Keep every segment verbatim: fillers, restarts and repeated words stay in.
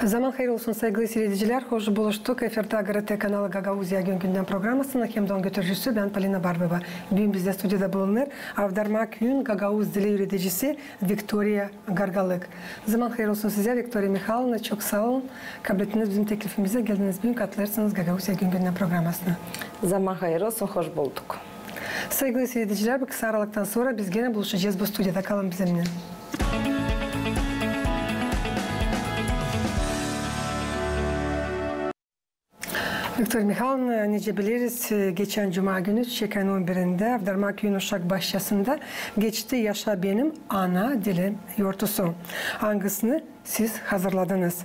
Zaman hayır olsun, saygılı siiredicilär. Hoş buluştuk. Efirdä GRT kanalı Gagauziya gün-gündän programasının hem dä onun götürücüsü bän, Polina Barbova. Büün bizdä studiyada bulunêr Avdarma küüyün gagauz dili üüredicisi Viktoriya Gargalık. Zaman hayır olsun sizä, Viktoriya Mihaylovna, çok saa olun. Kablettiniz bizim teklifimizi, geldiniz büün, katılêrsınız Gagauziya gün-gündän programasına. Zaman hayır olsun, hoş bulduk. Saygılı siiredicilär, bir kısa aralıktan sora biz genä buluşacez bu studiyada. Kalın bizimnän. Viktoriya Mihaylovna, nicä bileriz, geçän cuma günü çiçek ayın on birindä Avdarma küüyün uşak başçasında geçti Yaşa benim ana dilim yortusu, angısını siz hazırladınız.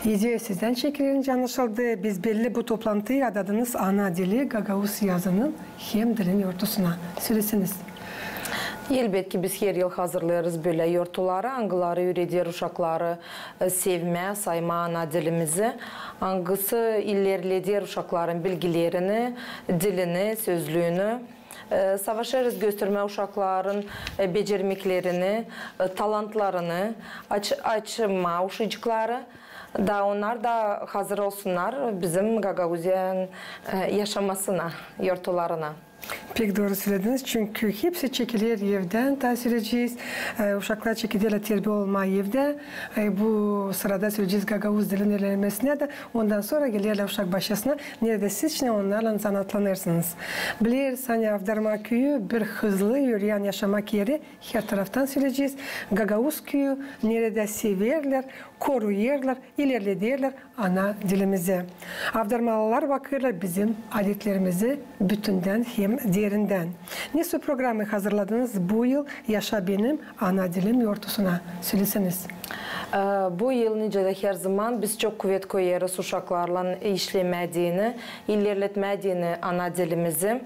İdeya sizdän çekiler, nicä annaşıldı. Biz belli bu toplantıyı adadınız ana dili, gagauz yazının hem dilin yortusuna. Söläseniz. Elbetki, biz her yıl hazırlêêrız bölä yortuları, angıları üüreder uşakları, e, sevmää, saymaa ana dilimizi, angısı ilerleder uşakların bilgilerini, dilini, sözlüünü. E, savaşêrız göstermää uşakların, e, becermeklerini, e, talantlarını, aç-, açmaa uşacıkları. Da onnar da hazır olsunnar bizim Gagauziyanın, e, yaşamasına, yortularına. Pek dooru sölediniz, çünkü hepsi çekiler evdän, taa söleyecez. E, uşaklar çekederlär terbiä olmaa evdä. E, bu sırada söleyecez gagauz dilin ilerlemesinä dä, ondan sora gelerlär uşak başçasına, neredä siz şindi onnarlan zanaatlanêrsınız. Bileriz, ani Avdarma küüyü bir hızlı üüreyän yaşamak eri, her taraftan söleyecez. Gagauz küüyü, neredä severlär, koruyêrlar, ilerlederlär ana dilimizi. Avdarmalılar bakêrlar bizim adetlerimizi bütündän hem derindän. Nesoy programayı hazırladınız bu yıl Yaşa benim ana dilim yortusuna? Söläseniz. E, bu yıl, nicä dä her zaman, biz çok kuvet koyêrız uşaklarlan işlemää deyni, ilerletmää deyni ana dilimizi.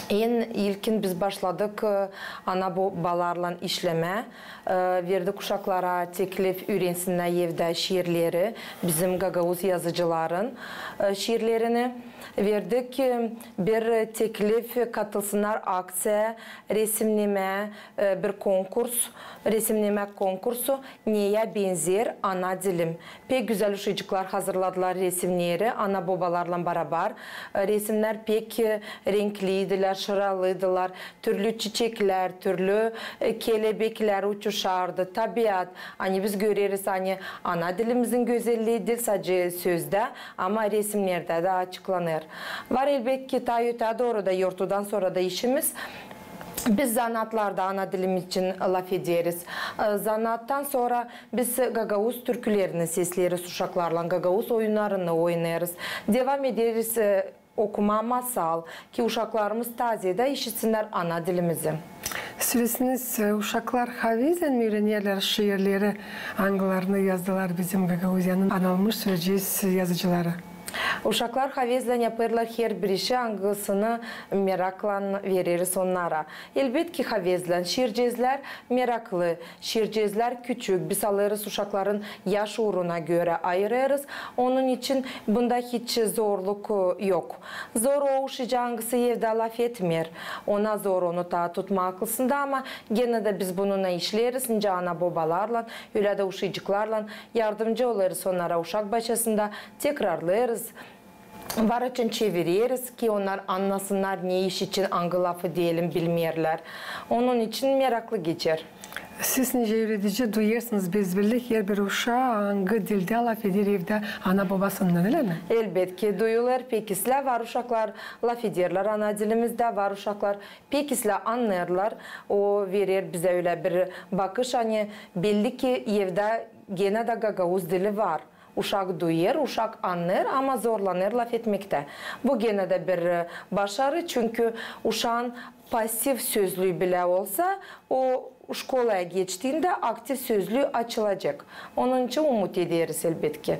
En ilkin biz başladık, e, ana-bobalarlan işlemää. E, verdik uşaklara teklif, üürensinnär evdä şiirleri, bizim gagauz yazıcıların, e, şiirlerini. Verdik, e, bir teklif, katılsınnar akţiyaya, resimnemää, e, bir konkurs, resimnemää konkursu, "Neyä benzeer ana dilim". Pek gözäl uşacıklar hazırladılar resimneri ana-bobalarlan barabar. E, resimnär pek, e, renkliydilär, şıralıydılar. Türlü çiçeklär, türlü, e, kelebeklär uçuşardı, tabiat. Ani biz göreriz, ani ana dilimizin gözellii diil sade sözdä, ama resimnerdä dä açıklanêr. Var, elbetki, taa ötää dooru da, yortudan sora da işimiz. Biz zanaatlarda ana dilimiz için lafederiz. E, zanaattan sora biz gagauz türkülerini sesleriz uşaklarlan, gagauz oyunnarını oynêêrız. Devam ederiz, e, okumaa masal, ki uşaklarımız taa zeedä işitsinnär ana dilimizi. Söläseniz, e, uşaklar havezlän mi üürenerlär şiirleri, angılarını yazdılar bizim Gagauziyanın anılmış, söleyecez, yazıcıları? Uşaklar havezlän yapêrlar herbir işi, angısını meraklan vereriz onnara. Elbetki, havezlän. Şiircezlär meraklı, şiircezlär küçük. Biz alêrız uşakların yaş uuruna görä ayırêrız. Onun için bunda hiç zorluk, e, yok. Zor o uşacıı, angısı evdä lafetmeer. Ona zor onu taa tutmaa aklısında, ama genä dä biz bununnan işleeriz, nicä ana-bobalarlan, ölä dä uşacıklarlan yardımcı olêrız onnara uşak başçasında, tekrarlêêrız. Var açan çevireriz, ki onnar annasınnar, ne iş için angı lafı deyelim bilmeerlär. Onun için meraklı geçer. Siz nicä üüredici duyêrsınız, besbelli herbir uşaa angı dildä lafeder evdä ana-bobasınnan, ölä mi? Elbetki, duyulêr. Pek islää var uşaklar lafederlär ana dilimizdä, var uşaklar pek islää annêêrlar. O verer bizä ölä bir bakış, ani belli ki evdä genä dä gagauz dili var. Uşak duyêr, uşak annêêr, ama zorlanêr lafetmektä. Bu genä dä bir, e, başarı, çünkü uşaan pasiv sözlüü bilä olsa, o şkolaya geçtiindä aktiv sözlüü açılacek. Onun için umut ederiz, elbetki.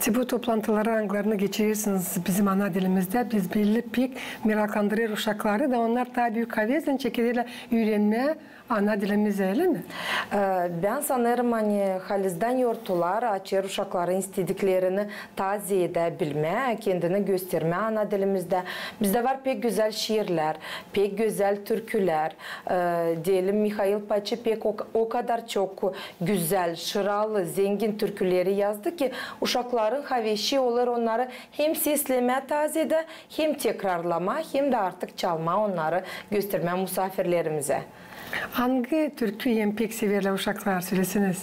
Te bu toplantıları, angılarını geçirersiniz bizim ana dilimizdä, besbelli pek meraklandırêr uşakları da, onnar taa büük havezlän çekerlär üürenmää ana dilimizä, öyle mi? E, bän sanêrım, ani halizdän yortular açêr uşakların istediklerini taa zeedä bilmää, kendini göstermää ana dilimizdä. Bizdä var pek gözäl şiirlär, pek gözäl türkülär. E, deyelim, Mihail Paçi pek o, o kadar çok gözäl, şıralı, zengin türküleri yazdı ki, uşakların haveşi olêr onnarı hem seslemää taa zeedä, hem tekrarlamaa, hem dä artık çalmaa, onnarı göstermää musaafirlerimizä. Angı türküyü pek severlär uşaklar, söleseniz?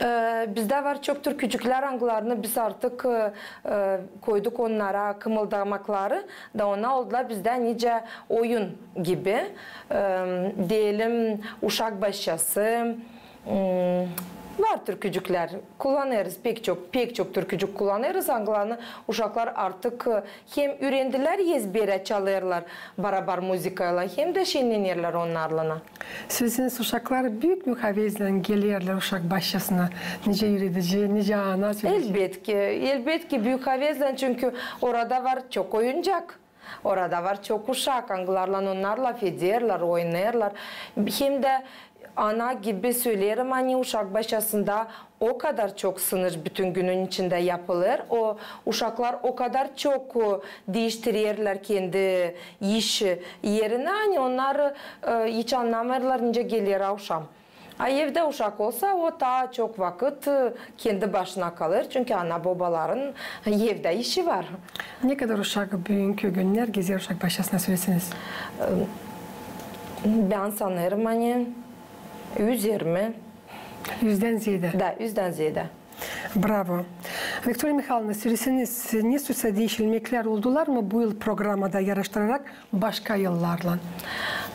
E, bizdä var çok türkücüklär, angılarını biz artık, e, e, koyduk onnara kımıldamakları da ona oldular bizdä nicä oyun gibi. E, deyelim, Uşak başçası, m, var türkücüklär, kullanêrız, pek çok, pek çok türkücük kullanêrız, angılarını uşaklar artık, e, hem üürendilär, ezberä çalêrlar barabar muzıkaylan, hem dä şennenerlär onnarlan. Söleseniz, uşaklar büük mü havezlän gelerlär uşak başçasına, nicä üüredici, nicä ana, söleseniz? Elbetki, elbetki, büük havezlän, çünkü orada var çok oyuncak. Orada var çok uşak, angılarlan onnar lafederlär, oynêêrlar. Hem dä ana gibi söleerim, ani uşak başçasında o kadar çok sınış bütün günün içindä yapılêr. O uşaklar o kadar çok, e, diiştirerlär kendi iş erini, ani onnar, e, hiç annamêêrlar, nicä geler avşam. A evdä uşak olsa, o taa çok vakıt, e, kendi başına kalêr, çünkü ana-bobaların evdä işi var. Ne kadar uşak büünkü günnär gezer uşak başçasına, söleseniz? E, bän sanêrım, ani üz irmi. Üzdän zeedä. Da, üzdän zeedä. Bravo. Viktoriya Mihaylovna, söleseniz, nesoysa diişilmeklär oldular mı bu yıl programada yaraştırarak başka yıllarlan?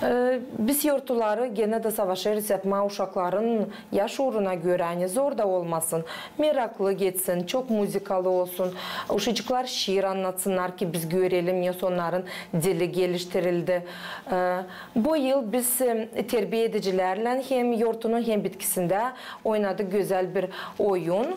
E, biz yortuları genä dä savaşêrız yapmaa uşakların yaş uuruna görä, ani zor da olmasın, meraklı geçsin, çok muzıkalı olsun, uşacıklar şiir annatsınnar ki, biz görelim, nesoy onnarın dili geliştirildi. E, bu yıl biz, e, terbiedicilärlän hem yortunun, hem bitkisindä oynadık gözäl bir oyun,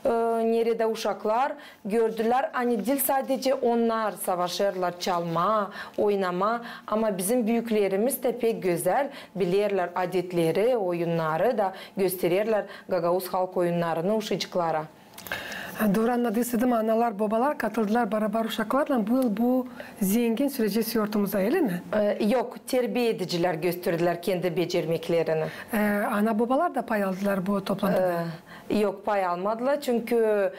e, neredä uşaklar gördülär, ani diil sadecä onnar savaşêrlar çalmaa, oynamaa, ama bizim büüklerimiz dä pek gözäl bilerlär adetleri, oyunnarı da göstererlär gagauz halk oyunnarını uşacıklara. Dooru annadıysaydım, analar, bobalar katıldılar barabar uşaklarlan bu yıl bu zengin, söleyecez, yortumuza, öyle mi? E, yok, terbiedicilär gösterdilär kendi becermeklerini. E, ana-bobalar da pay aldılar bu toplantıda? E, yok, pay almadılar, çünkü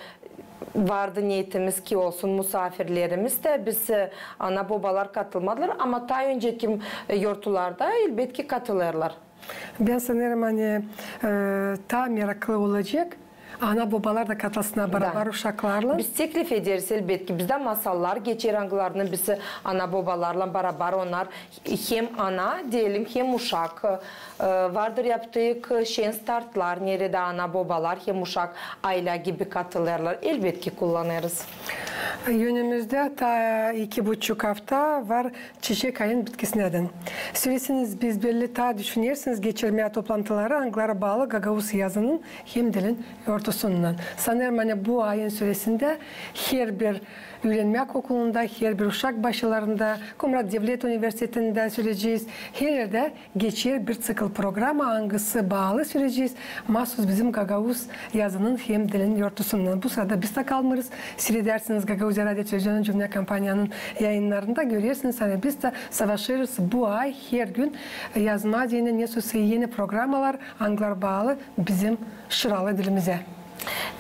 vardı neetimiz ki, olsun musaafirlerimiz dä, biz, e, ana-bobalar katılmadılar, ama taa önceki, e, yortularda, elbetki, katılêrlar. Bän sanêrım, ani, e, taa meraklı olacek ana-bobalar da katılsınnar barabar uşaklarlan. Biz teklif ederiz, elbetki. Bizdä masallar geçer, angılarını biz ana-bobalarlan barabar, onnar hem ana, deyelim, hem uşak. E, vardır yaptık şen startlar, neredä ana-bobalar hem uşak aylä gibi katılêrlar. Elbetki, kullanêrız. Önümüzdä taa iki buçuk afta var Çiçek ayın bitkisinädän. Söleseniz, biz belli taa düşünersiniz geçirmää toplantıları, angıları baalı gagauz yazının hem dilin yortusunnan. Sanêrım, ani bu ayın süresindä herbir üürenmäk okulunda, herbir uşak başçalarında, Komrat devlet universitetindä, söleyecez, her erdä geçer bir ţikl programa, angısı baalı, söleyecez, maasuz bizim gagauz yazının hem dilin yortusunnan. Bu sırada biz dä kalmêêrız. Siiredärsiniz Gagauziya radio televizionun Cümlä kompaniyanın yayınnarında, görersiniz, ani biz dä savaşêrız bu ay her gün yazmaa deyni nesoysa eni programalar, angılar baalı bizim şıralı dilimizä.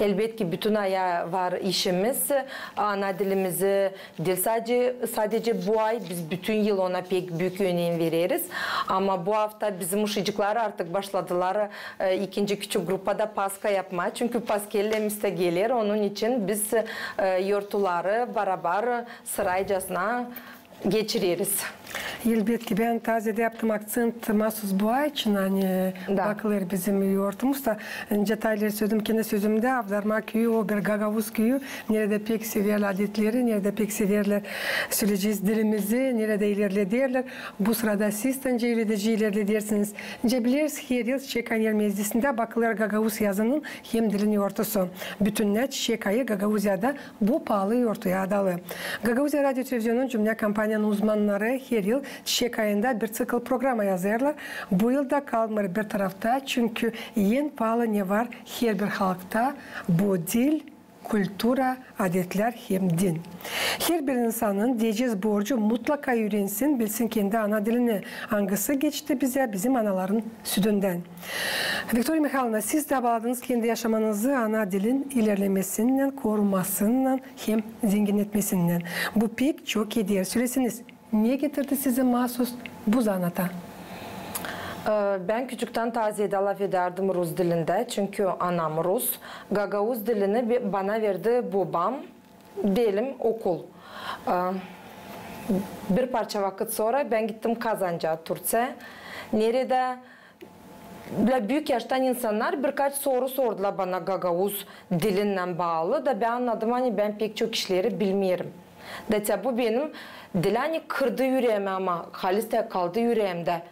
Elbetki, bütün aya var işimiz. Ana dilimizi diil sadecä, sadecä bu ay, biz bütün yıl ona pek büük önem vereriz. Ama bu afta bizim uşacıklar artık başladılar, e, ikinci küçük gruppada paska yapmaa. Çünkü paskellerimiz dä geler, onun için biz, e, yortuları barabar sıraycasına geçireriz. Elbetki, bän taa zeedä yaptım akţent maasuz bu ay için, ani bakılêr bizim yortumuz da, nicä taa ileri söledim kendi sözümdä, Avdarma küüyü o bir gagauz küüyü, neredä pek severlär adetleri, neredä pek severlär, söleyecez, dilimizi, neredä ilerlederlär. Bu sırada siz dä nicä üüredicii ilerledersiniz. Nicä bileriz, her yıl Çiçek ayın meclisindä bakılêr gagauz yazının hem dilin yortusu. Bütünnä Çiçek ayı Gagauziyada bu paalı yortuya adalı. Gagauziya radio televizionun Cümlä kompaniyanın uzmannarı her yıl Çiçek ayında bir ţikl programa yazêrlar. Bu yıl da kalmêêr bir tarafta, çünkü en paalı ne var herbir halkta, bu dil, kultura, adetlär hem din. Herbir insanın deyecez borcu mutlaka üürensin, bilsin kendi ana dilini, angısı geçti bizä bizim anaların südündän. Viktoriya Mihaylovna, siz dä baaladınız kendi yaşamanızı ana dilin ilerlemesinnän, korumasınnan hem zenginnetmesinnän. Bu pek çok eder. Söleseniz, ne getirdi sizi maasuz bu zanaata? E, bän küçüktän taa zeedä lafedärdim rus dilindä, çünkü anam rus. Gagauz dilini bi-, bana verdi bobam, deyelim, okul. E, bir parça vakıt sora bän gittim Kazanca, Turţiya. Neredä bölä büük yaştan insannar birkaç soru sordular bana gagauz dilinnän baalı, da bän annadım, ani bän pek çok işleri bilmeerim. Da te bu benim diil ani kırdı üreemi, ama halis tä kaldı üreemdä.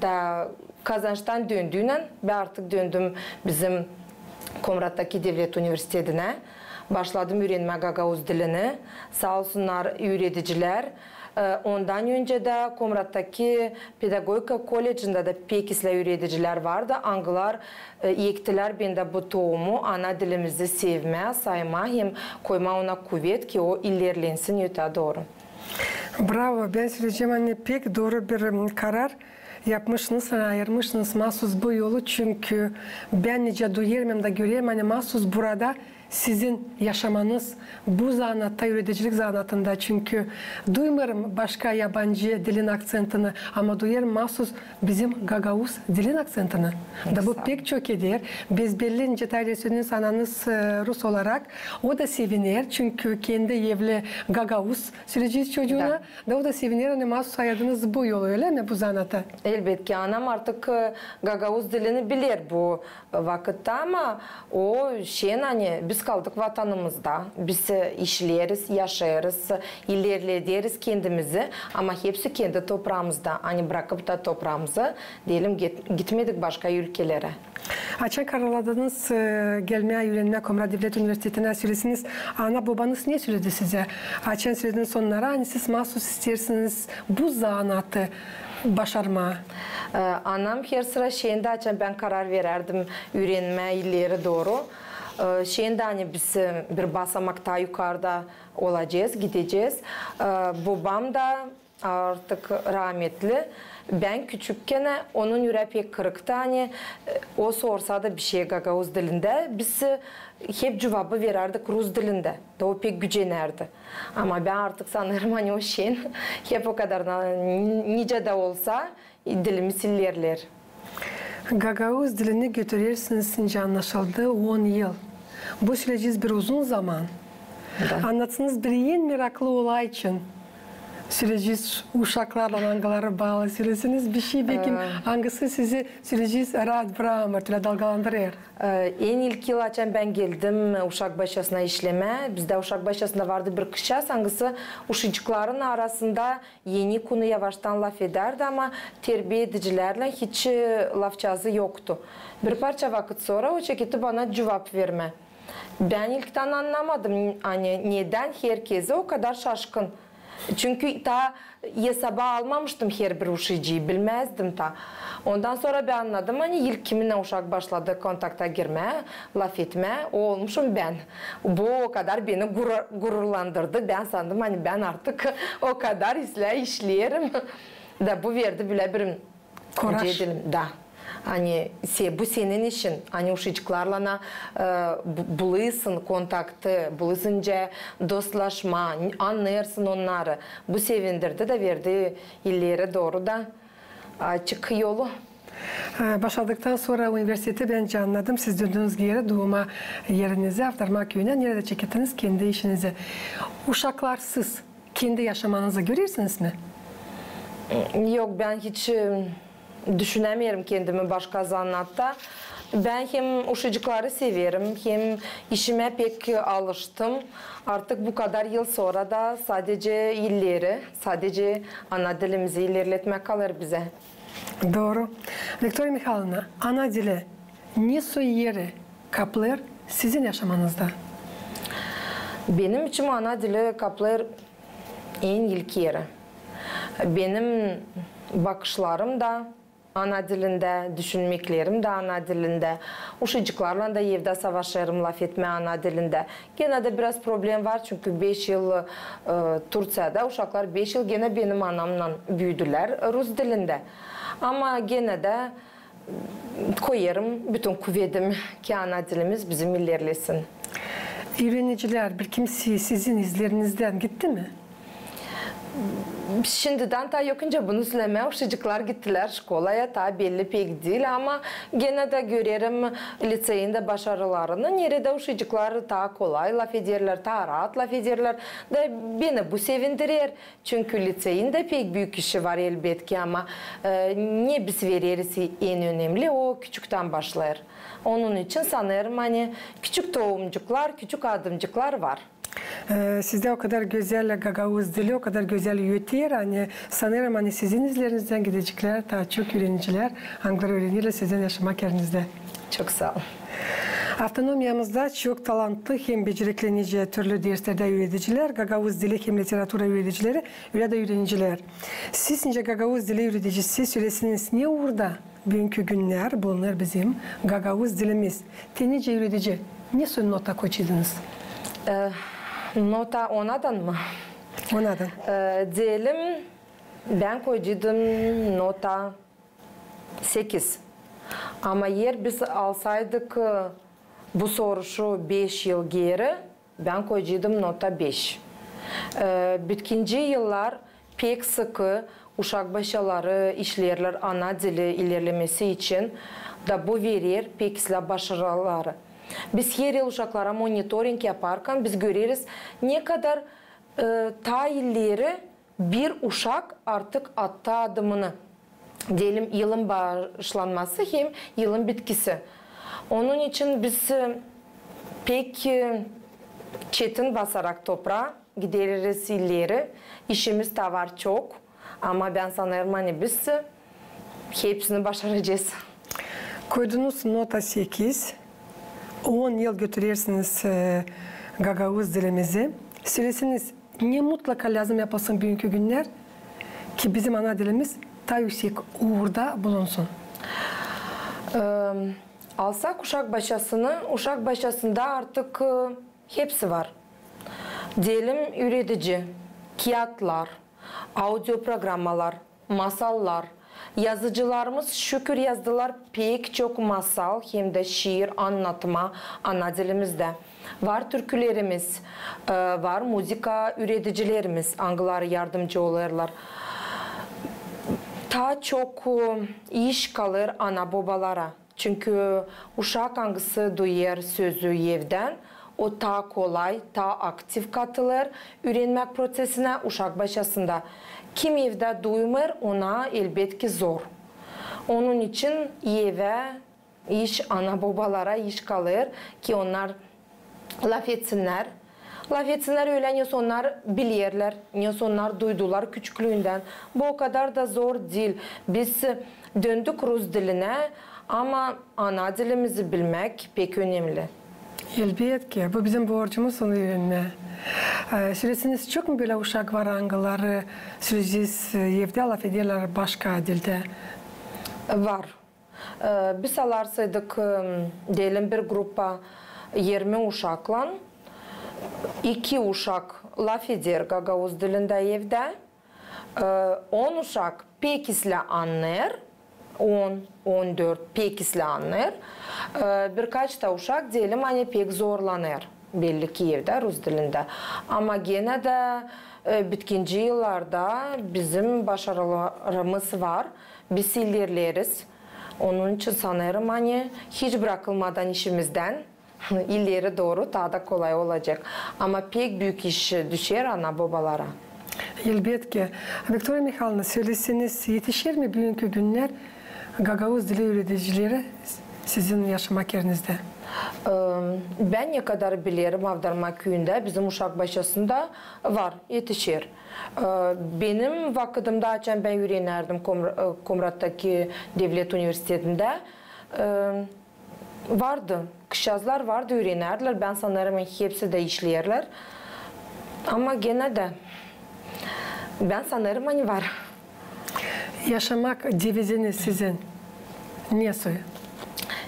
Da Kazançtan döndüynän bän artık döndüm bizim Komrattaki devlet universitetinä. Başladım üürenmää gagauz dilini. Saa olsunnar üüredicilär. E, ondan öncä dä Komrattaki pedagogika kollecindä dä pek islää üüredicilär vardı, angılar, e, ektilär bendä bu tohumu, ana dilimizi sevmää, saymaa hem koymaa ona kuvet, ki o ilerlensin ötää dooru. Bravo, bän söleyecäm, ani pek dooru bir, m, karar yapmışsınız, ayırmışsınız maasuz bu yolu, çünkü bän nicä duyêrım hem dä görerim, ani maasuz burada sizin yaşamanız bu zanaatta, üüredicilik zanaatında, çünkü duymêêrım başka yabancı dilin akţentini, ama duyêrım maasuz bizim gagauz dilin akţentini. Da bu pek çok eder. Biz belli, nicä tä ileri sölediniz, ananız, e, rus olarak, o da seviner, çünkü kendi evli gagauz, söleyecez çocuuna, da o da seviner, ani maasuz ayırdınız bu yolu, ölä mi, bu zanaatı? Elbetki, anam artık, e, gagauz dilini biler bu vakıtta, ama o şeyin, ani biz kaldık vatanımızda, biz, e, işleeriz, yaşêêrız, ilerlederiz kendimizi, ama hepsi kendi topraamızda, ani brakıp da topraamızı, deyelim, git-, gitmedik başka ülkelerä. Açan kararladınız, e, gelmää üürenmää Komrat devlet universitetinä, söleseniz, ana-bobanız ne söledi sizä? Açan sölediniz onnara, ani siz maasuz isteersiniz bu zanaatı başarmaa? E, anam her sıra şeyin dä, açan bän karar verärdim üürenmää ileri dooru, e, şeyin dä, ani biz, e, bir basamak taa yukarıda olacez, gidecez. E, bobam da artık raametli. Bän küçükkän onun ürää pek kırıktı, ani, e, o sorsa da bişey gagauz dilindä, biz, e, hep cuvabı verärdik rus dilindä. Da o pek gücenärdi. Ama bän artık sanêrım, ani o şeyin hep o kadar da, n-, nicä dä olsa, dilimiz ilerleer. Gagauz dilini götürersiniz, nicä annaşıldı, on yıl. Bu, söleyecez, bir uzun zaman. Da. Annadısınız bir en meraklı olay için. Söleyecez, uşaklarlan angıları baalı, söleseniz, bişey, bekim, e, angısı sizi, söleyecez, raat brakmêêr, tölä dalgalandırêr. E, en ilk yıl, açan bän geldim uşak başçasına işlemää, bizdä uşak başçasında vardı bir kızçaaz, angısı uşacıkların arasında eni kunu yavaştan lafedärdi, ama terbiya edicilärlän hiç, e, lafçaazı yoktu. Bir parça vakıt sora o çeketti bana cuvap vermää. Bän ilktän annamadım, ani nedän herkezi o kadar şaşkın. Çünkü taa esaba almamıştım herbir uşacıyı, bilmäzdim taa. Ondan sora bän annadım, ani ilk kiminnän uşak başladı kontakta girmää, lafetmää, o olmuşum bän. Bu o kadar beni gurur-, gururlandırdı. Bän sandım, ani bän artık o kadar islää işleerim. Da bu verdi bölä bir, kuraž, deyelim, da. Ani se-, bu senin işin, ani uşacıklarlan, e, bu-, bulêrsın kontaktı, bulêrsın nicä dostlaşmaa, annêêrsın onnarı. Bu sevindirdi da verdi ileri dooru da açık yolu. E, başardıktan sora universiteti, bän annadım, siz döndünüz geeri duuma erinizä, Avdarma küüyünä, neredä çekettiniz kendi işinizi. Uşaklarsız kendi yaşamanızı görersiniz mi? Yok, bän hiç, e, düşünämeerim kendimi başka zanaatta. Bän hem uşacıkları severim, hem işimä pek alıştım. Artık bu kadar yıl sora da sadece ileri, sadece ana dilimizi ilerletmää kalêr bizä. Dooru. Viktoriya Mihaylovna, ana dili ne soy eri kaplêêr sizin yaşamanızda? Benim için ana dili kaplêêr en ilk eri. Benim bakışlarım da ana dilindä, düşünmeklerim dä ana dilindä. Uşacıklarlan da evdä savaşêrım lafetmää ana dilindä. Genä dä biraz problem var, çünkü beş yıl, e, Turţiyada uşaklar beş yıl genä benim anamnan büüdülär rus dilindä. Ama genä dä koyêrım bütün kuvedimi, ki ana dilimiz bizim ilerlesin. Üürenicilär, bir kimsi sizin izlerinizdän gitti mi? Şindidän taa yok nicä bunu sölemää, uşacıklar gittilär şkolaya, taa belli pek diil, ama genä dä görerim liţeyin dä başarılarını, neredä uşacıklar taa kolay lafederlär, taa raat lafederlär. Da beni bu sevindirer, çünkü liţeyin dä pek büük işi var, elbetki, ama, e, ne biz vereriz en önemli, o küçüktän başlêêr. Onun için sanêrım, ani küçük toomcuklar, küçük adımcıklar var. E, sizdä o kadar gözäl gagauz dili, o kadar gözäl üreter, ani sanêrım, ani sizin izlerinizdän gideceklär taa çok üürenicilär, angıları üürenirlär sizin yaşamak erinizdä. Çok saa olun. Avtonomiyamızda çok talantlı hem becerikli nicä türlü derslerdä üüredicilär, gagauz dili hem literatura üüredicileri, ölä dä üürenicilär. Siz nicä gagauz dili üüredicisi, söleseniz, ne uurda büünkü günnär bulunêr bizim gagauz dilimiz? Te nicä üüredici, ne soy nota koyacıydınız? E, nota onadan mı? Onadan. E, deyelim, bän koyacıydım nota sekiz. Ama eer biz alsaydık, e, bu soruşu beş yıl geeri, bän koyacıydım nota beş. E, bitkinci yıllar pek sıkı uşak başaları işleerlär ana dili ilerlemesi için, da bu verer pek islää başarıları. Biz her yıl uşaklara monitoring yaparkan, biz göreriz, ne kadar, e, taa ileri bir uşak artık attı adımını. Deyelim, yılın başlanması hem yılın bitkisi. Onun için biz, e, pek, e, çetin basarak topraa gidereriz ileri. İşimiz taa var çok. Ama bän sanêrım, ani biz, e, hepsini başaracez. Koydunuz nota sekiz. On yıl götürersiniz, e, gagauz dilimizi. Söleseniz, ne mutlaka lääzım yapılsın büünkü günnär, ki bizim ana dilimiz taa üüsek uurda bulunsun? E, alsak uşak başasını, uşak başasında artık, e, hepsi var. Deyelim, üüredici, kiyatlar, audio programmalar, masallar. Yazıcılarımız, şükür, yazdılar pek çok masal hem dä şiir, annatma ana dilimizdä. Var türkülerimiz, e, var muzıka üüredicilerimiz, angıları yardımcı olêrlar. Taa çok, e, iş kalêr ana-bobalara. Çünkü uşak, angısı duyêr sözü evdän, o taa kolay, taa aktiv katılêr üürenmäk proţesinä uşak başasında. Kim evdä duymêêr, ona, elbetki, zor. Onun için evä iş, ana-bobalara iş kalêr, ki onnar lafetsinnär. Lafetsinnär ölä, ne soy onnar bilerlär, ne soy onnar duydular küçüklüündän. Bu o kadar da zor diil. Biz döndük rus dilinä, ama ana dilimizi bilmäk pek önemli. Elbetki, bu bizim borcumuz onu üürenmää. E, söleseniz, çok mu bölä uşak var, angıları, söleyecez, e, evdä lafederlär başka dildä? Var. E, biz alarsaydık, e, deyelim, bir gruppa irmi uşaklan, iki uşak lafeder gagauz dilindä evdä, e, on uşak pek islää annêêr, on, on dört pek islää annêêr, e, birkaç taa uşak, deyelim, ani pek zorlanêr, belli ki, evdä rus dilindä. Ama genä dä, e, bitkinci yıllarda bizim başarılarımız var, biz ilerleriz. Onun için sanêrım, ani hiç brakılmadan işimizdän ileri dooru taa da kolay olacek. Ama pek büük iş düşer ana-bobalara. Elbetki. Viktoriya Mihaylovna, söleseniz, etişer mi büünkü günnär gagauz dili üüredicileri sizin yaşamak erinizdä? E, bän ne kadar bilerim, Avdarma küüyündä bizim uşak başasında var, etişer. E, benim vakıdımda, açan bän üürenärdim Kom-, e, Komrattaki devlet universitetindä, e, vardı, kızçaazlar vardı, üürenärdilär. Bän sanêrım, hepsi dä işleerlär. Ama genä dä bän sanêrım, ani var. yaşamak deviziniz sizin nesoy?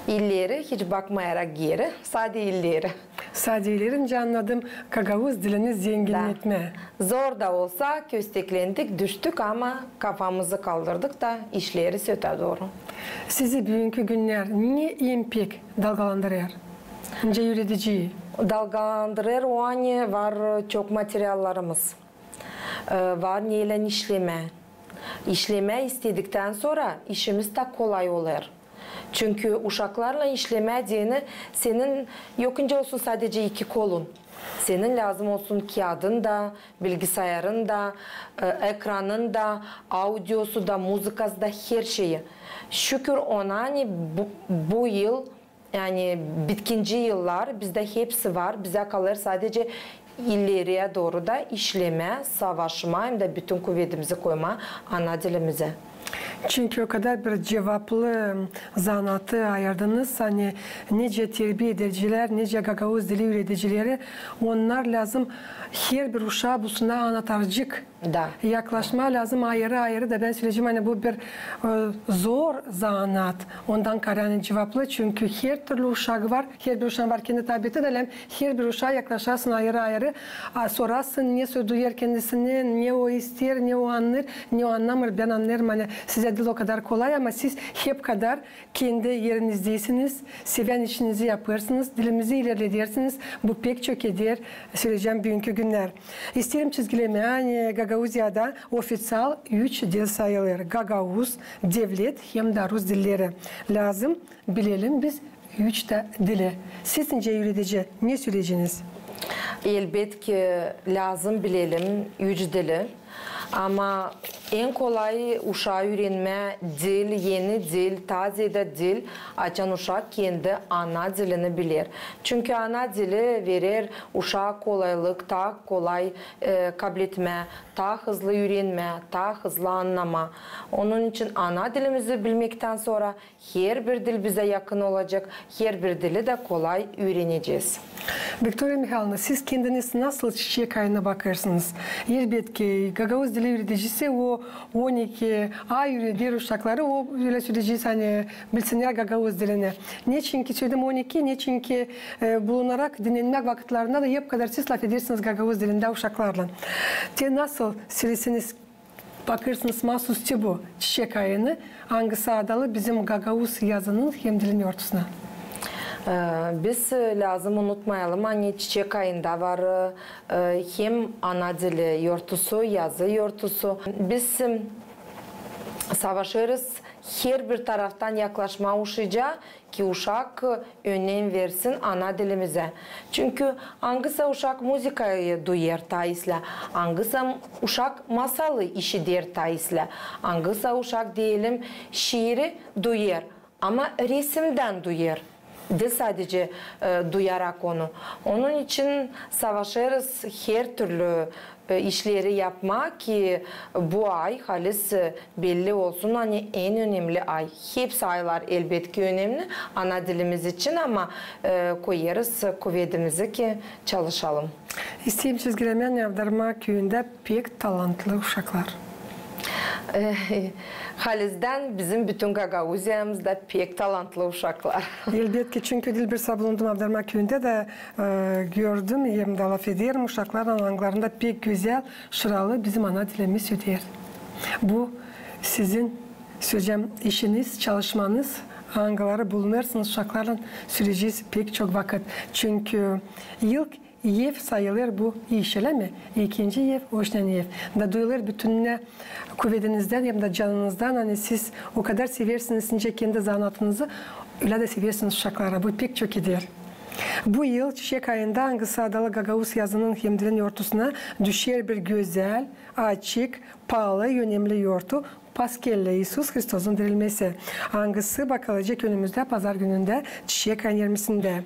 İleri, hiç bakmayarak geeri, sade ileri. Sade ileri, nicä annadım, gagauz dilini zenginnetmää. Da. Zor da olsa, kösteklendik, düştük, ama kafamızı kaldırdık da işleeriz ötää dooru. Sizi büünkü günnär ne en pek dalgalandırêr? Nicä üürediciyi. Dalgalandırêr o, ani var çok materiallarımız. E, var neylän işlemää. İşlemää istediktän sora işimiz tä kolay olêr. Çünkü uşaklarlan işlemää deyni senin yok nicä olsun sadecä iki kolun. Senin lääzım olsun kiyadın da, bilgisayarın da, e, ekranın da, audiosu da, muzıkası da, herşeyi. Şükür ona, ani bu, bu yıl, yani bitkinci yıllar bizdä hepsi var, bizä kalêr sadecä ileriyä dooru da işlemää, savaşmaa hem dä bütün kuvedimizi koymaa ana dilimizä. Çünkü o kadar bir cuvaplı zanaatı ayırdınız, ani nicä terbiya edicilär, nicä gagauz dili üüredicileri, onnar lääzım herbir uşaa bu sınaa anatarcık. Da. Yaklaşmaa lääzım ayırı-ayırı da, bän söleyecäm, ani bu bir, e, zor zanaat. Ondan kaarä ani cuvaplı, çünkü hertürlü uşak var, herbir uşaan var kendi tabiatı da, lääzım herbir uşaa yaklaşasın ayırı-ayırı, a, sorasın, ne sö-, duyêr kendisinnän, ne o isteer, ne o annêêr, ne o annamêêr. Bän annêêrım, ani sizä diil o kadar kolay, ama siz hep kadar kendi erinizdäsiniz, sevän işinizi yapêrsınız, dilimizi ilerledersiniz. Bu pek çok eder, söleyecäm, büünkü günnär. İsteerim çizgilemää, ani Gagauziyada ofiţial üç dil sayılêr: gagauz, devlet hem dä rus dilleri. Lääzım bilelim biz üç tä dili. Siz nicä üüredici, ne söleyeceniz? Elbetki, lääzım bilelim üç dili. Ama en kolay uşaa üürenmää dil, eni dil, taze dä dil, açan uşak kendi ana dilini biler. Çünkü ana dili verer uşaa kolaylık, taa kolay, e, kabletmää, taa hızlı üürenmää, taa hızlı annamaa. Onun için ana dilimizi bilmektän sora herbir dil bizä yakın olacek, herbir dili dä kolay üürenecez. Viktoriya Mihaylovna, siz kendiniz nasıl çiçek ayına bakêrsınız? Elbetki, gagauz dili üüredicisi o on iki ay üüreder uşakları, o ölä söleyecez, ani bilsinnär gagauz dilini. Neçinki söledim on iki, neçinki, e, bulunarak dinnenmäk vakıtlarında da hep kadar siz lafedersiniz gagauz dilindä uşaklarlan. Te nasıl söleseniz, bakêrsınız maasüstü bu çiçek ayını, angısı adalı bizim gagauz yazının hem dilin yortusuna? E, biz, e, lääzım unutmayalım, ani çiçek ayında var, e, hem ana dili yortusu, yazı yortusu. Biz, e, savaşêrız herbir taraftan yaklaşmaa uşacaa, ki uşak önem versin ana dilimizä. Çünkü angısı uşak muzıkayı duyêr taa islää, angısı uşak masalı işider taa islää, angısı uşak, deyelim, şiiri duyêr, ama resimdän duyêr, diil sadecä, e, duyarak onu. Onun için savaşêrız hertürlü e, işleri yapmaa, ki bu ay halis, e, belli olsun, ani en önemli ay. Hepsi aylar, elbetki, önemli ana dilimiz için, ama, e, koyêrız kuvedimizi, ki çalışalım. İsteerim çizgilemää, ani Avdarma küüyündä pek talantlı uşaklar. E, halizdän bizim bütün Gagauziyamızda pek talantlı uşaklar. Elbetki, çünkü diil bir saa bulundum Avdarma küüyündä dä, e, gördüm, hem dä lafederim, uşaklarlan angılarında pek gözäl, şıralı bizim ana dilimiz öder. Bu sizin, söleyecäm, işiniz, çalışmanız, angıları bulunêrsınız uşaklarlan, söleyecez, pek çok vakıt. Çünkü ilk ev sayılêr bu iş, ölä mi? İkinci ev, o iştän ev. Da duyulêr bütünnä kuvedinizdän hem dä canınızdan, ani siz o kadar seversiniz nicä kendi zanaatınızı, ölä dä seversiniz uşakları. Bu pek çok eder. Bu yıl çiçek ayında, angısı adalı gagauz yazının hem dilin yortusuna, düşer bir gözäl, açık, paalı, önemli yortu, Paskellä İisus Hristosun dirilmesi, angısı bakılacek önümüzdä pazar günündä, çiçek ayın irmisindä.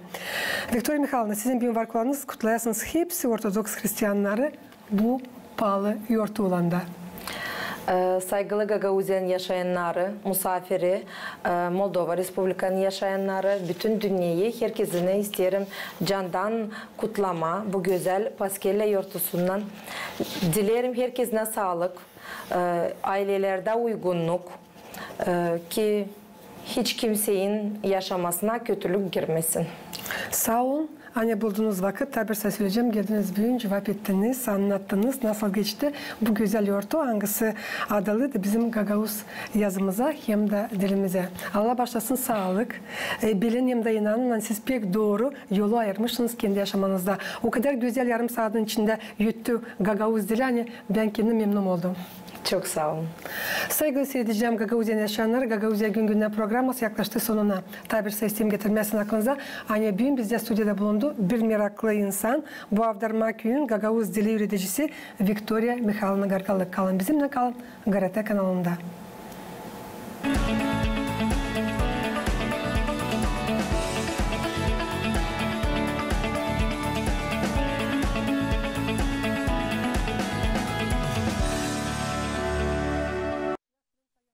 Viktoriya Mihaylovna, sizin büün var kullanız, kutlayasınız hepsi ortodoks hristiyannarı bu paalı yortu olanda. E, saygılı Gagauziyanın yaşayannarı, musaafiri, e, Moldova Respublikanın yaşayannarı, bütün dünneyi, herkezini isteerim candan kutlamaa bu gözäl Paskellä yortusunnan. Dileerim herkezinä saalık, e, aylelerdä uygunnuk, e, ki hiç kimseyin yaşamasına kötülük girmesin. Saa olun, ani buldunuz vakıt, taa bir şey söleyecäm, geldiniz büün, cuvap ettiniz, annattınız, nasıl geçti bu gözäl yortu, angısı adalıydı bizim gagauz yazımıza hem dä dilimizä. Allah baaşlasın saalık. E, bilin hem dä inanın, ani siz pek dooru yolu ayırmışsınız kendi yaşamanızda. O kadar gözäl yarım saadın içindä öttü gagauz dili, ani bän kendim memnun oldum. Çok saa olun. Saygılı siiredicilerim, Gagauziyanın yaşayannarı, Gagauziya gün-gündän programması yaklaştı sonuna. Taa bir şey isteerim getirmää sizin aklınıza, ani büün bizdä studiyada bulundu bir meraklı insan, bu Avdarma küüyün gagauz dili üüredicisi Viktoriya Mihaylovna Gargalı. Kalın bizimnän, kalın GRT kanalında.